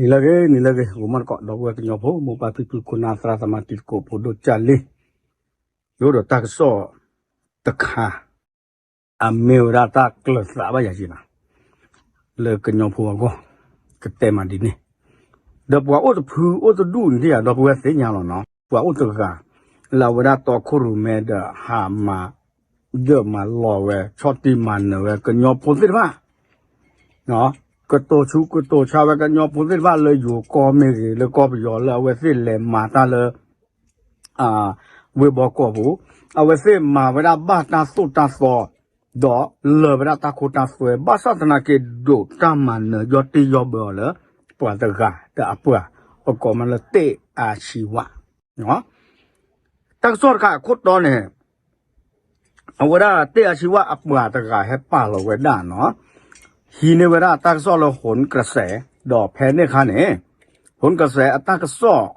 နံၤလၢအဂ့ၤ နံၤလၢအဂ့ၤ ဂီၤမီၢ်တကိး ဒီပုၢ်ဝဲၢ်ကညီဖိ မိၢ်ပၢ်ဖံဖု ခိၣ်နၢ်သရၣ်သမါ တံၤသကိးဖိဒိၣ်ကၢ်လံ, ယအိၣ်ဒီးတၢ်ကစီၣ်တခါ အမ့ၢ်ဝဲဒၣ်တၢ်ကျၢၤသးဘၣ်ယၤက့ၤနီၤ, လၢကညီဖိအဂီၢ်, ကတဲမးဒ်န့ၣ်, ဒီးပှၤအိၣ်တဖုအိၣ်တဒူၣ်န့ၣ်ဧါ ဒီပုၢ်ဝဲၢ်သ့ၣ်ညါလီၤနီၤ, ပှၤအိၣ်တဂၤ လၢအဝဲဒၣ်တီခိၣ်ရိၣ်မဲဒီးဟးမၤ ဒၢးမၤလီၤဝဲ ဆီၣ်တံၢ်မၤနၢၤဝဲကညီဖိသ့ၣ်တဖၣ် ကတိၤဆူးကတိၤဆါဝဲကညီဖိသ့ၣ်တဖၣ်လၢယိၤကီၢ်မ့ၢ်ဂ့ၤ လၢကီၢ်ပယီၤလၢအဝဲသ့ၣ်လဲၤမၤတၢ်လၢ ဝ့ၢ်ဘီကီၢ်ပူၤ, အဝဲသ့ၣ်မၤဝဲဒၣ်ဘၣ်တၢ်သိၣ်တၢ်သီ, ဒီးလၢာ်ဝဲဒၣ်တၢ်ခိတၢ်သွဲ ဘၣ်ဆၣ်သနာ်က့ဒိးတၢ်မၤနၢၤယီၢ်တ့ၢ်ယီၢ်ဘၢအီၤလၢ ပှၤတဂၤဒီးအပှၤ အကိးမးလၢတ့ၢ်အါဆံးဝါ တၢ်ကစီၣ်တခါအခိၣ်တီန့ၣ် အဝဲဒၣ်တ့ၢ်အါဆံးဝါအပှၤတဂၤဟဲပာ်လီၤဝဲဒၣ်နီၤ, ဟံးန့ၢ်ဝဲဒၣ်တၢ်ကစီၣ်လၢ ဟိၣ်ကစဲး, ဒီးဖဲန့ၣ်အခါန့ၣ် ဟိၣ်ကစဲးအတၢ်ကစီၣ်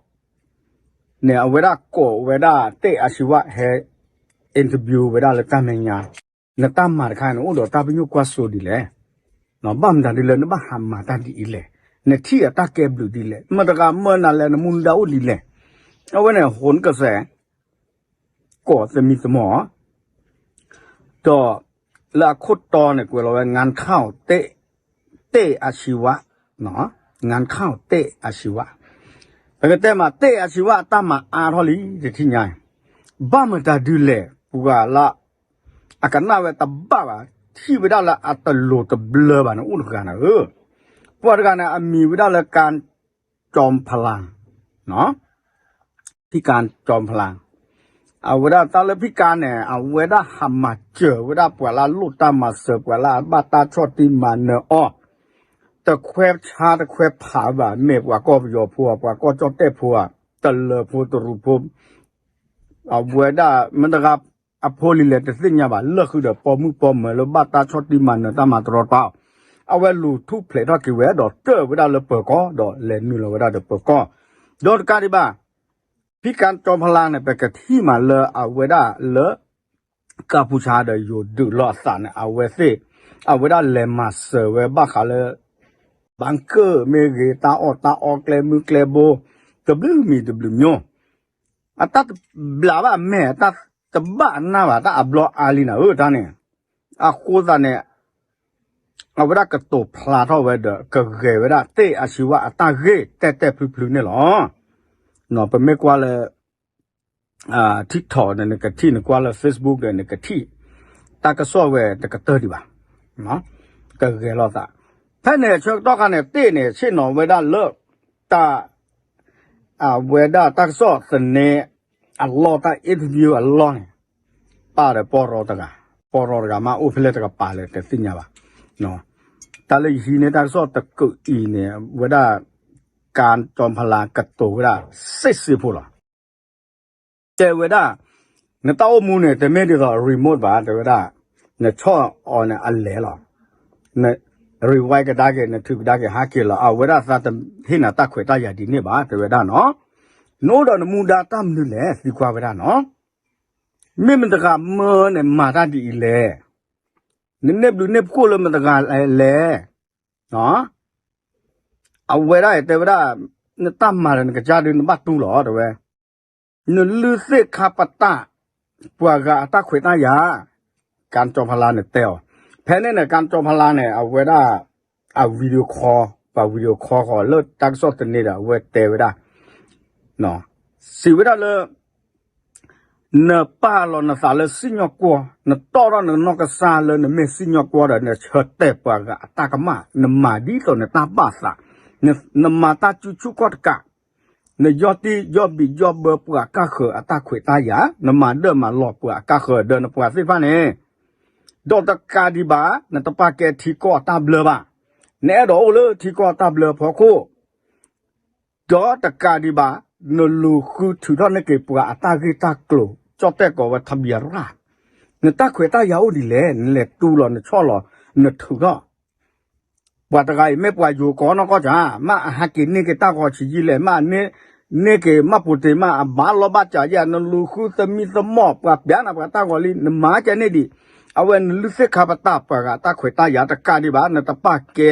န့ၣ် အဝဲဒၣ်ကိးဝဲဒၣ်တ့ၢ်အါဆံးဝါဟဲ interview ဝဲဒၣ်လၢတၢ်မဲာ်ညါ, နတၢ်မၤတခါန့ၣ် အိၣ်ဒီးတၢ်ပညိၣ်ကွၢ်စိဒ်လဲၣ်, ဘၣ်မတၤဒ်လဲၣ် နဘၣ်ဟးမၤတၢ်ဒ်အံၤလဲၣ်, နထံၣ်အတၢ်ကဲဘျုးဒ်လဲၣ်, မတၤတဂၤမၢနၤလဲၣ် နမူဒါအိၣ်ဒ်လဲၣ်, အဝဲန့ၣ် ဟိၣ်ကစဲး ကိးသမံသမိး ဒီးလၢအခိၣ်တီန့ၣ် ကွဲးလီၤဝဲ งานข่าว တ့ၢ်အါဆံးဝါ, งานข่าว တ့ၢ်အါဆံးဝါ, ပကတဲမး တ့ၢ်အါဆံးဝါအတၢ်မၤအါထီၣ်လံ တထံၣ်ညါ, ဘၣ်မတၤဒ်လဲၣ် ပှၤလၢ အကနၣ်ဝဲတဘၣ်ဘၣ်, ထံၣ်ဝဲဒၣ်လၢအတလိၤတဘျၢဘၣ်န့ၣ် အိၣ်တဂၤန့ၣ်ဧၢ, ပှၤတဂၤန့ၣ် အမံၤဝဲဒၣ်လၢ การจอมพลัง ဖံကၢ်ကၠီဖလၢ်, အဝဲဒၣ်တၢ်လၢဖံကၢ်န့ၣ် အဝဲဒၣ်ဟးမၤစၢၤဝဲဒၣ်ပှၤလၢအလိၣ်တၢ်မၤစၢၤ ပှၤလၢအဘၣ်တၢ်ဆီၣ်တံၢ်မၤနၢၤအီၤ, တခွဲးဆါတခွဲးဖးဘၣ် မ့ၢ်ပှၤကီၢ်ပယီၤဖိဧါ ပှၤကီၢ်ကၠီၣ်တဲၣ်ဖိဧါ, တလၢၤဖိတရူးဖိ အဝဲဒၣ်မတၤတဂၤအဖိလံၤလဲၣ်တသ့ၣ်ညါဘၣ်, လၢာ်ဃုာ်ဒီးပိာ်မုၣ်ပိာ်မၢၤလၢဘၣ်တၢ်ဆီၣ်တံၢ်မၤနၢၤတၢ်မၤတရီတပါ, အဝဲလူၤထူၣ်ဖျဲးထီၣ်က့ၤဝဲဒီးတၢၢ်ဝဲဒၣ်လၢပၢၤကီၢ် ဒီးလဲၤနုာ်လီၤဝဲဒၣ်ဒီးပၢၤကီၢ်, ဒီးတကးဒံးဘၣ် ဖံကၢ်ကၠီဖလၢ်န့ၣ် ပကထံၣ်မးလၢအဝဲဒၣ်လၢ ကၢ်ဖူဆါဒီးယိၤဒုးလိာ်အသးန့ၣ် အဝဲသ့ၣ် အဝဲဒၣ်လဲၤမၤစၢၤဝဲဘၣ်ဃးလၢ ဘၣ်ကၢၣ်မ့ၢ်ဂ့ၤ တၢ်အီၣ်တၢ်အီကျဲမုၢ်ကျဲဘိ တဘျုးမံၤတဘျုးမံၤ, အတၢ်တဘျးဘၣ်မဲာ် အတၢ်တဘၣ်အနၢ်ဘၣ် တၢ်အဘျီအါလံနၤဧၢတၢ်န့ၣ်, အဃိသတးန့ၣ် အဝဲဒၣ်ကတိၤဖျါထီၣ်ဝဲဒီး ကဂဲၤဝဲဒၣ်တ့ၢ်အါဆံးဝါအတၢ်ဂ့ၢ်တဲတဲဖျုဖျုန့ၣ်လီၤ. ပမ့ၢ်ကွၢ်လၢ ထံထီၣ်န့ၣ် နကထံၣ် နကွၢ်လၢ Facebook ဒီး နကထံၣ် တၢ်ကစီၣ်ဝဲတကတၢၢ်ဒံးဘၣ်, ကဂဲၤလိာ်သး, ဖဲန့ၣ်ဆၢကတီၢ်ခါန့ၣ် တ့ၢ်န့ၣ် ဆ့ၣ်နီၤဝဲဒၣ်လၢ တၢ် အဝဲဒၣ်တၢ်ကစီၣ်သန့အလီၢ် တၢ် interview အလီၢ်န့ၣ် ပၢ်ဒီးပီၢ်ရီတဂၤ, ပီၢ်ရီတဂၤမးအိၣ်ဖဲလဲၣ်တကပၤလဲၣ်တသ့ၣ်ညါဘၣ်. တၢ်လၢယဟံးန့ၢ်တၢ်ကစီၣ်တကုးအံၤန့ၣ် ဝဲဒၣ် ကၢ်ကၠီဖလၢ်ကတိၤဝဲဒၣ် စ့ၢ်စ့ၢ်ဖိလီၤ. တဲဝဲဒၣ် နတၢ်အိၣ်မူန့ၣ် တမ့ၢ်ဒ်သိး remote ဘၣ် တဲဝဲဒၣ်, နဆီၣ်အီၤန့ၣ်အလဲၤလီၤ, န rewind ကဒါက့ၤ နထုးကဒါက့ၤ ဟးက့ၤလီၤ, အဝဲဒၣ်သးတဟ့ၣ်နၤတၢ်ခွဲးတၢ်ယာ်ဒ်န့ၣ်ဘၣ် တဲဝဲဒၣ်နီၤ. နအိၣ်ဒီးနမူဒါတၢ်မနုၤလဲၣ် သံကွၢ်ဝဲဒၣ်နီၤ. မ့ၢ်မတၤတဂၤမၢနၤမၤတၢ်ဒ်အံၤလဲၣ်, နန့ၢ်ဘျုးန့ၢ်ဖှိၣ်လၢမတၤတဂၤလဲၣ် အဝဲဒၣ်တဲဝဲဒၣ် နတၢ်မၤဒီးနကစၢ်ဒုးနဘၣ်တူၢ်လီၤ တဲဝဲ, နလုၢ်သ့ၣ်ခါပတာ် ပှၤဂၤအတၢ်ခွဲးတၢ်ယာ်, ကၢ်ကၠီဖလၢ်န့ၣ်တဲအီၤ, ဖဲန့ၣ်န့ၣ် ကၢ်ကၠီဖလၢ်န့ၣ် အဝဲဒၣ် အ video call ပှၤ video call ဃီၤလၢတၢ်ကစီၣ်သန့ဒီး အဝဲတဲဝဲဒၣ် စံးဝဲဒၣ်လၢ နပာ်လီၤနသးလၢစံၣ်ညီၣ်ကွီၢ်, နတီၣ်ထီၣ်နနီၢ်ကစၢ်လၢနမ့ၢ်စံၣ်ညီၣ်ကွီၢ်ဒီး နဆၢတဲာ်ပှၤဂၤအတၢ်ကမၣ်, နမၤဒ်သိးနတၢ်ဘၣ်သး, နမၤတၢ်စုဆူၣ်ခီၣ်တကး, နယီၢ်တံၢ်ယီၢ်ဘံၣ်ယီၢ်ဘၢပှၤကၢ်ဃၢၤအတၢ်ခွဲးတၢ်ယာ်, နမၤဒၢးမၤလီၤပှၤအကၢ်ဃၢၤဒီးနပှၤသ့ၣ်တဖၣ်န့ၣ်, ဒီးတကးဒံးဘၣ် နတပာ်ကဲထံကီၢ်အတၢ်ဘျၢဘၣ်, နအဲၣ်ဒိးအိၣ်လၢထံကီၢ်အတၢ်ဘျၢဖီခိၣ် ဒီးတကးဒံးဘၣ် နလူၤဃုထုးထီၣ်န့ၢ်က့ၤပှၤအတၢ်ဂ့ၢ်တၢ်ကျိၤ ကၠီၣ်တဲၣ်ကိးဝဲထဘံရၣ်, နတၢ်ခွဲးတၢ်ယာ်အိၣ်ဒ်လဲၣ်, နလဲၤတူၢ်လီၤ နဆီၣ်လီၤ နထုးထီၣ်, ပှၤတဂၤအံၤမ့ၢ်ပှၤယိၤကီးနီၢ်ကီၢ်စၢ်, မ့ၢ်အဟးက့ၤန့ၢ်က့ၤတၢ်ဂီၤဆံးယံာ်လဲၣ်, မ့ၢ်အန့ၢ်က့ၤမးပူၤတ့ၢ်မးအဘၣ်လီၤဘၣ်စးယဲၢ်, နလူၤဃုသမံသမိးပှၤပျးနၤပှၤတၢ်ဂီၤလံ, နမၤကဲန့ၣ်ဒံး, အဝဲနလုၢ်သ့ၣ်ခါပတာ်ပှၤဂၤတၢ်ခွဲးတၢ်ယာ်တကးဒံးဘၣ် နတပာ်ကဲ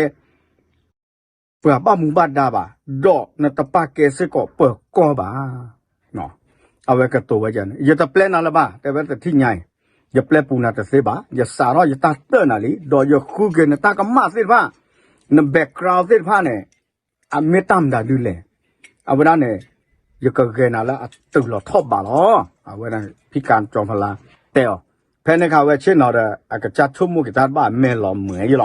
ပှၤဘၣ်မူဘၣ်ဒါဘၣ်, ဒီးနတပာ်ကဲစ့ၢ်ကီးပၢၤကီၢ်ဘၣ်. အဝဲကတိၤဝဲန့ၣ် ယတပျဲနၤလၢၤဘၣ်, တဲဝဲတထံၣ်ညါအံၤ, ယပျဲပူၤနၤတသ့ဘၣ်, ယစးထီၣ်ယတၢ်တၢၢ်နၤလံ, ဒီးယဃုက့ၤနတၢ်ကမၣ်သ့ၣ်တဖၣ်, န background သ့ၣ်တဖၣ်န့ၣ် အမ့ၢ်တၢ်မတၤဒုလဲၣ်. အဝဲဒၣ်န့ၣ် ယကဂဲၤနၤလၢအတုၤလီၤထီၣ်ဘးလီၤ. အဝဲဒၣ် ဖံကၠီဖျါတဲအီၤ, ဖဲန့ၣ်အခါဝဲဆ့ၣ်နီၤဒီး အကစၢ်ဆိကမိၣ်က့ၤတၢ်တဘၣ်အမဲာ်လီၤမုၢ်အံၤလီ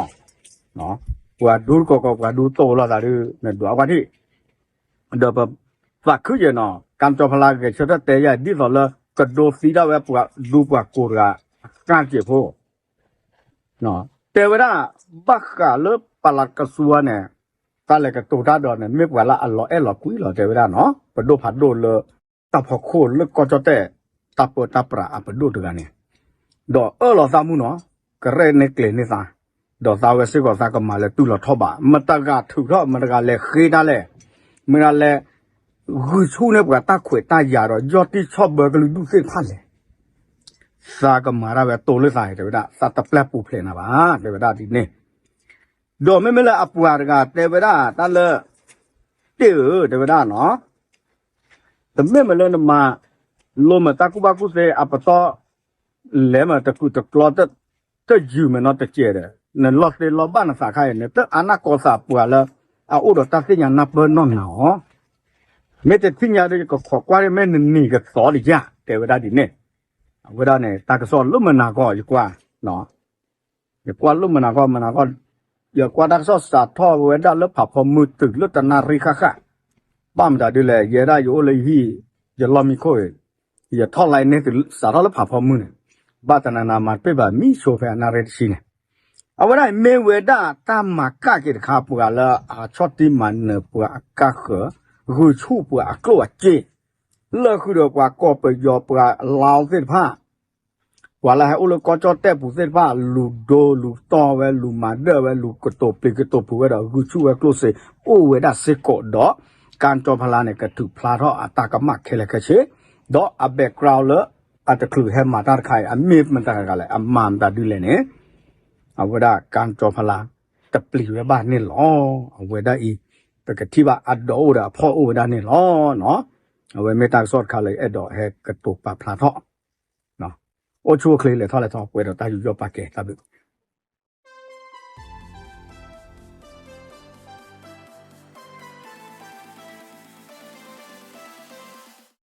ၤ. ပှၤဒူတကီၢ်ကီၢ် ပှၤဒူသိၣ်လိာ်သးဒုး နဒွးကွၢ်ထံၣ်, ဒီးပသးခုယဲၢ်နီၤ ကၠီဖျါဂဲၤဆၢထၢၣ်တဲယၤဒ်သိးလၢ ကဒိသံဒၣ်ဝဲပှၤဒူပှၤကိးတဂၤ အဃၣ်စ့ၢ်ဖိ တဲဝဲဒၣ် ဘၣ်ဃးလၢပလးကစူၤန့ၣ် တၢ်လဲၤကတိၤတၢ်ဒီးန့ၣ် မ့ၢ်ပှၤလၢအလီၤအဲၣ်လီၤကွံလီၤ တဲဝဲဒၣ်နီၤ, ပဒိၣ်ဖးဒိၣ်လၢ တၢ်ဖီခိၣ်လၢကီၢ်ကၠီၣ်တဲၣ် တၢ်ပၢတၢ်ပြးအပဒိၣ်တဂၤန့ၣ်, ဒီးအၢၣ်လီၤသးမူနီၤ, ကရဲၣ်န့ၢ်ကျဲၤန့ၢ်သး, ဒီးသးဝဲစ့ၢ်ကီးသးကမၤလၢတုၤလီၤထီၣ်ဘး မတၤတဂၤထုးထီၣ် မတၤတဂၤလဲၤဃ့တၢ်လဲၣ်, မတၤတဂၤလဲၤ ဂုာ်ဆူၣ်န့ၢ်ပှၤတၢ်ခွဲးတၢ်ယာ်ဒီး ယီၢ်တံၢ်ဆီၣ်ဘၢကလုာ်ဒူၣ်သ့ၣ်တဖၣ်လဲၣ်. သးကမၤတၢ်ဝဲတိၢ်လၢသး တဲဝဲဒၣ် သးတပျဲပူၤဖျဲးနၤဘၣ် တဲဝဲဒၣ်ဒ်န့ၣ်, ဒီးမ့မ့ၢ်လၢအပှၤတဂၤတဲဝဲဒၣ်တၢ်လၢ တ့ၢ်ဧၢ တဲဝဲဒၣ်နီၤ, တမ့ၢ်မ့ၢ်လၢနမၤလိမ့ၢ်တၢ်ကူၣ်ဘၣ်ကူၣ်သ့အပတီၢ် လဲၤမ့ၢ်တကုာ်တကျီ တယုၢ်မ့ၢ်နီတစဲးဒီး နလီၢ်သ့လီၢ်ဘၣ်နသးခါအံၤ နတအါနၢ်ကီသးပှၤလၢ အအိၣ်ဒီးတၢ်သ့ၣ်ညါနၢ်ပၢၢ်နီၢ်နၤအီၤ, မ့ၢ်တသ့ၣ်ညါဒီး ယကခိးကွၢ်မ့ၢ်နနံၤကသီလံဧါ တဲဝဲဒၣ်ဒ်န့ၣ်, အဝဲဒၣ်န့ၣ် တၢ်ကစီၣ်လၢမုၢ်နၤခီ ယကွၢ် ယကွၢ်လၢမုၢ်နၤခီ မုၢ်နၤခီ, ယကွၢ်တၢ်ကစီၣ်စးထီၣ်ဝဲဒၣ်လၢဖးဖီမုၢ်တုၤလၢတနၣ်ရံၣ်ဃၣ်ဃၣ်, ဘၣ်မတၤဒ်လဲၣ် ယဲဒၣ်ယအိၣ်လၢဟံၣ် ယလီၢ်မံခိၣ်အံၤ, ယထီၣ်လၢန့ၣ်တုၤစးထီၣ်လၢဖးဖီမုၢ်န့ၣ်, ဘၣ်တနၤနၤမၤတပ့ၢ်ဘၣ်မံဆိဖဲအနၣ်ရံၣ်တဆံန့ၣ်, အဝဲဒၣ်မ့ၢ်ဝဲဒၣ်တၢ်မၤကၣ်က့ၤတခါပှၤလၢအဆီၣ်တံၢ်မၤနၢၤပှၤအကါဃၢၤ, ဂုာ်ဆူၣ်ပှၤအကျိၣ်အစ့ လၢဃုာ်ဒီးပှၤကီၢ်ပယီၤပှၤလါသ့ၣ်တဖၣ် ပှၤလၢဟဲအိၣ်လၢကီၢ်ကၠီၣ်တဲၣ်ပူၤသ့ၣ်တဖၣ် လူၤဒိလူၤတီၢ်ဝဲ လူၤမၤဒၢၣ်ဝဲ လူၤကတိၤပျံၤကတိၤဖုးဝဲဒီး ဂုာ်ဆူၣ်ဝဲကျိၣ်စ့ အိၣ်ဝဲဒၣ်စ့ၢ်ကီးဒီး ကၠီဖျါန့ၣ် ကထုးဖျါထီၣ်အတၢ်ကမၣ်ခဲလၢာ်ခဲဆ့, ဒီးအ background လၢအတချုးဟဲမၤတၢ်တခါအံၤ အမ့ၢ်မတၤတဂၤလဲၣ် အမၤမတၤဒ်လဲၣ်န့ၣ် အဝဲဒၣ်ကၠီဖျါ တပျံၤဝဲဘၣ်န့ၣ်လီၤ. အဝဲဒၣ်အံၤ ပကထံၣ်ဘၣ်အဒိးအိၣ်ဒီးအဖီၣ်အိၣ်ဝဲဒၣ်န့ၣ်လီၤ. အဝဲမ့ၢ်တၢ်ကစီၣ်တခါလၢအဲၣ်ဒိးဟဲကတိၤပာ်ဖျါထီၣ် အိၣ်ဆူၣ်အိၣ်ချ့လဲၤထီၣ်လဲၤထီ ပှဲၤဒီးတၢ်ယူးယီၣ်ပာ်ကဲတၢ်ဘျုး